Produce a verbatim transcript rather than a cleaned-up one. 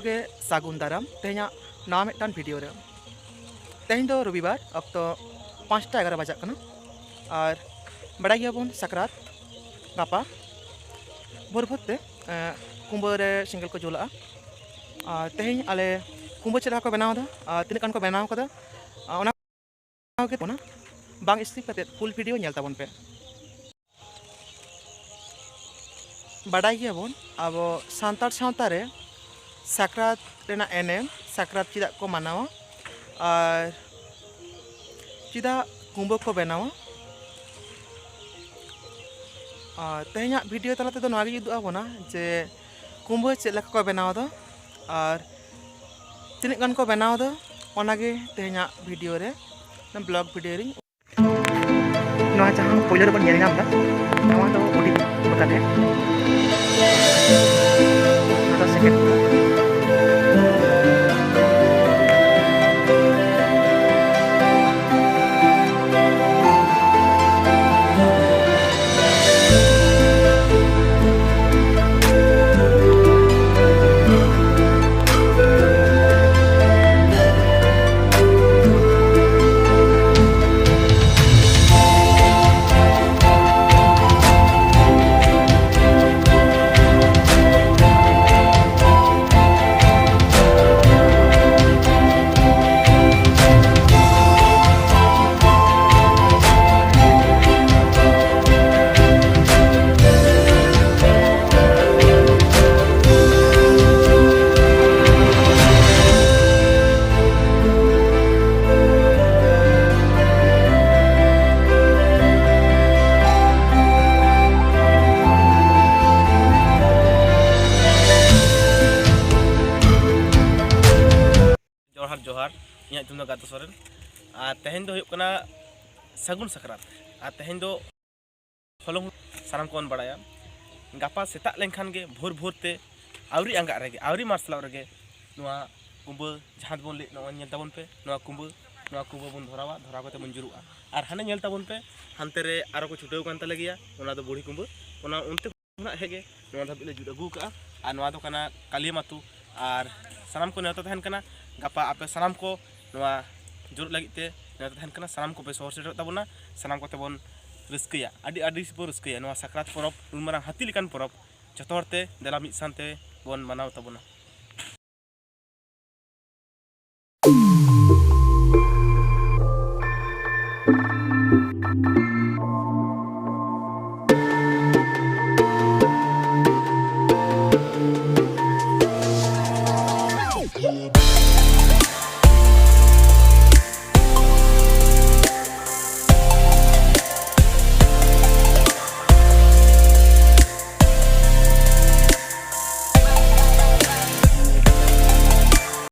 ᱜᱮ ᱥᱟᱹᱜᱩᱱ ᱫᱟᱨᱟᱢ ᱛᱮᱦᱮᱧᱟᱜ ᱱᱟᱣᱟ ᱢᱤᱫᱴᱟᱝ ᱵᱷᱤᱰᱤᱭᱳ ᱨᱮ᱾ ᱛᱮᱦᱮᱧ ᱫᱚ ᱨᱚᱵᱤᱵᱟᱨ, ᱚᱠᱛᱚ ᱯᱟᱸᱪᱴᱟ ᱮᱜᱟᱨᱚ ᱵᱟᱡᱟᱜ ᱠᱟᱱᱟ᱾ ᱟᱨ ᱵᱟᱲᱟᱭ ᱜᱮᱭᱟᱵᱚᱱ ᱥᱟᱠᱨᱟᱛ ᱜᱟᱯᱟ ᱵᱷᱳᱨ ᱵᱷᱳᱨ ᱛᱮ, ᱮᱸ, ᱠᱩᱢᱵᱟᱹ ᱨᱮ ᱥᱮᱸᱜᱮᱞ ᱠᱚ ᱡᱩᱞᱟᱜᱼᱟ᱾ ᱟᱨ ᱛᱮᱦᱮᱧ ᱟᱞᱮ ᱠᱩᱢᱵᱟᱹ ᱪᱮᱫ ᱞᱮᱠᱟ ᱠᱚ ᱵᱮᱱᱟᱣ ᱮᱫᱟ ᱟᱨ ᱛᱤᱱᱟᱹᱜ ᱜᱟᱱ ᱠᱚ ᱵᱮᱱᱟᱣ ᱠᱟᱫᱟ, ᱟᱨ ᱚᱱᱟ ᱠᱚᱜᱮ ᱚᱱᱟ ᱵᱟᱝ ᱥᱠᱤᱯ ᱠᱟᱛᱮ ᱯᱷᱩᱞ ᱵᱷᱤᱰᱤᱭᱳ ᱧᱮᱞ ᱛᱟᱵᱚᱱ ᱯᱮ᱾ ᱵᱟᱰᱟᱭ ᱜᱮᱭᱟᱵᱚᱱ ᱟᱵᱚ ᱥᱟᱱᱛᱟᱲ ᱥᱟᱶᱛᱟ ᱨᱮ ᱥᱟᱠᱨᱟᱛ ᱨᱮᱱᱟᱜ ᱮᱱᱮᱢ, ᱥᱟᱠᱨᱟᱛ ᱪᱮᱫᱟᱜ ᱠᱚ ᱢᱟᱱᱟᱣᱟ ᱟᱨ ᱪᱮᱫᱟᱜ ᱠᱩᱢᱵᱟᱹ ᱠᱚ ᱵᱮᱱᱟᱣᱟ᱾ ᱟᱨ ᱛᱮᱦᱮᱧᱟᱜ ᱵᱷᱤᱰᱤᱭᱳ ᱛᱟᱞᱟ ᱛᱮᱫᱚ ᱱᱚᱣᱟ ᱜᱮ ᱩᱫᱩᱜ ᱟᱵᱚᱱᱟ ᱡᱮ ᱠᱩᱢᱵᱟᱹ ᱪᱮᱫ ᱞᱮᱠᱟ ᱠᱚ ᱵᱮᱱᱟᱣ ᱮᱫᱟ ᱟᱨ ᱛᱤᱱᱟᱹᱜ ᱜᱟᱱ ᱠᱚ ᱵᱮᱱᱟᱣ ᱮᱫᱟ, ᱚᱱᱟᱜᱮ ᱛᱮᱦᱮᱧᱟᱜ ᱵᱷᱤᱰᱤᱭᱳ ᱨᱮ ᱵᱞᱚᱜ ᱵᱷᱤᱰᱤᱭᱳ ᱨᱤᱧ ᱱᱚᱣᱟ ᱡᱟᱦᱟᱸ ᱯᱳᱭᱞᱳ ᱨᱮᱵᱚᱱ ᱧᱮᱞ ᱧᱟᱢ ᱮᱫᱟ, ᱱᱚᱣᱟ ᱫᱚ ᱚᱰᱤ ᱠᱟᱛᱮ, ᱱᱚᱣᱟ ᱫᱚ ᱥᱮᱠᱮᱱᱰ᱾ ᱡᱚᱦᱟᱨ, ᱡᱚᱦᱟᱨ᱾ ᱤᱧᱟᱹᱜ ᱧᱩᱛᱩᱢ ᱫᱚ ᱜᱟᱛᱚ ᱥᱚᱨᱮᱱ᱾ ᱟᱨ ᱛᱮᱦᱮᱧ ᱫᱚ ᱦᱩᱭᱩᱜ ᱠᱟᱱᱟ ᱥᱟᱹᱜᱩᱱ ᱥᱟᱠᱨᱟᱛ᱾ ᱟᱨ ᱛᱮᱦᱮᱧ ᱫᱚ ᱦᱚᱞᱚᱝ ᱥᱟᱱᱟᱢ ᱠᱚᱵᱚᱱ ᱵᱟᱲᱟᱭᱟ, ᱜᱟᱯᱟ ᱥᱮᱛᱟᱜ ᱞᱮᱱᱠᱷᱟᱱ ᱜᱮ, ᱵᱷᱳᱨ ᱵᱷᱳᱨ ᱛᱮ, ᱟᱹᱣᱨᱤ ᱟᱸᱜᱟᱜ ᱨᱮᱜᱮ, ᱟᱹᱣᱨᱤ ᱢᱟᱨᱥᱟᱞᱚᱜ ᱨᱮᱜᱮ, ᱱᱚᱣᱟ ᱠᱩᱢᱵᱟᱹ ᱡᱟᱦᱟᱸ ᱫᱚᱵᱚᱱ ᱞᱟᱹᱭᱮᱫ, ᱱᱚᱜᱼᱚᱭ ᱧᱮᱞ ᱛᱟᱵᱚᱱ ᱯᱮ, ᱱᱚᱣᱟ ᱠᱩᱢᱵᱟᱹ, ᱱᱚᱣᱟ ᱠᱩᱢᱵᱟᱹ ᱵᱚᱱ ᱫᱷᱚᱨᱟᱣᱟ, ᱫᱷᱚᱨᱟᱣ ᱠᱟᱛᱮ ᱵᱚᱱ ᱡᱩᱨᱩᱜᱼᱟ᱾ ᱟᱨ ᱦᱟᱱᱮ ᱧᱮᱞ ᱛᱟᱵᱚᱱ ᱯᱮ, ᱦᱟᱱᱛᱮ ᱨᱮ ᱟᱨᱚ ᱠᱚ ᱪᱷᱩᱴᱟᱹᱣ ᱠᱟᱱ ᱛᱟᱞᱮ ᱜᱮᱭᱟ, ᱚᱱᱟ ᱫᱚ ᱵᱩᱲᱦᱤ ᱠᱩᱢᱵᱟᱹ, ᱚᱱᱟ ᱚᱱᱛᱮ ᱠᱷᱚᱱᱟᱜ ᱦᱮᱡ ᱜᱮ ᱱᱚᱣᱟ ᱫᱷᱟᱹᱵᱤᱡ ᱞᱮ ᱡᱩᱛ ᱟᱹᱜᱩ ᱠᱟᱜᱼᱟ᱾ ᱟᱨ ᱱᱚᱣᱟ ᱫᱚ ᱠᱟᱱᱟ ᱠᱟᱞᱤᱭᱟᱢ ᱟᱹᱛᱩ, ᱟᱨ ᱥᱟᱱᱟᱢ ᱠᱚ ᱱᱮᱣᱛᱟ ᱛᱟᱦᱮᱱ ᱠᱟᱱᱟ, ᱜᱟᱯᱟ ᱟᱯᱮ ᱥᱟᱱᱟᱢ ᱠᱚ ᱱᱚᱣᱟ ᱡᱩᱨᱩᱜ ᱞᱟᱹᱜᱤᱫ ᱛᱮ ᱱᱮᱣᱛᱟ ᱛᱟᱦᱮᱱ ᱠᱟᱱᱟ᱾ ᱥᱟᱱᱟᱢ ᱠᱚᱯᱮ ᱥᱚᱦᱚᱨ ᱥᱮᱴᱮᱨᱚᱜ ᱛᱟᱵᱚᱱᱟ, ᱥᱟᱱᱟᱢ ᱠᱚᱛᱮ ᱵᱚᱱ ᱨᱟᱹᱥᱠᱟᱹᱭᱟ, ᱟᱹᱰᱤ ᱟᱹᱰᱤ ᱵᱚ ᱨᱟᱹᱥᱠᱟᱹᱭᱟ ᱱᱚᱣᱟ ᱥᱟᱠᱨᱟᱛ ᱯᱚᱨᱚᱵᱽ, ᱱᱩᱱ ᱢᱟᱨᱟᱝ ᱦᱟᱹᱛᱤ ᱞᱮᱠᱟᱱ ᱯᱚᱨᱚᱵᱽ᱾ ᱡᱚᱛᱚ ᱦᱚᱲᱛᱮ ᱫᱮᱞᱟ ᱢᱤᱫ ᱥᱟᱶᱛᱮ ᱵᱚᱱ ᱢᱟᱱᱟᱣ ᱛᱟᱵᱚᱱᱟ᱾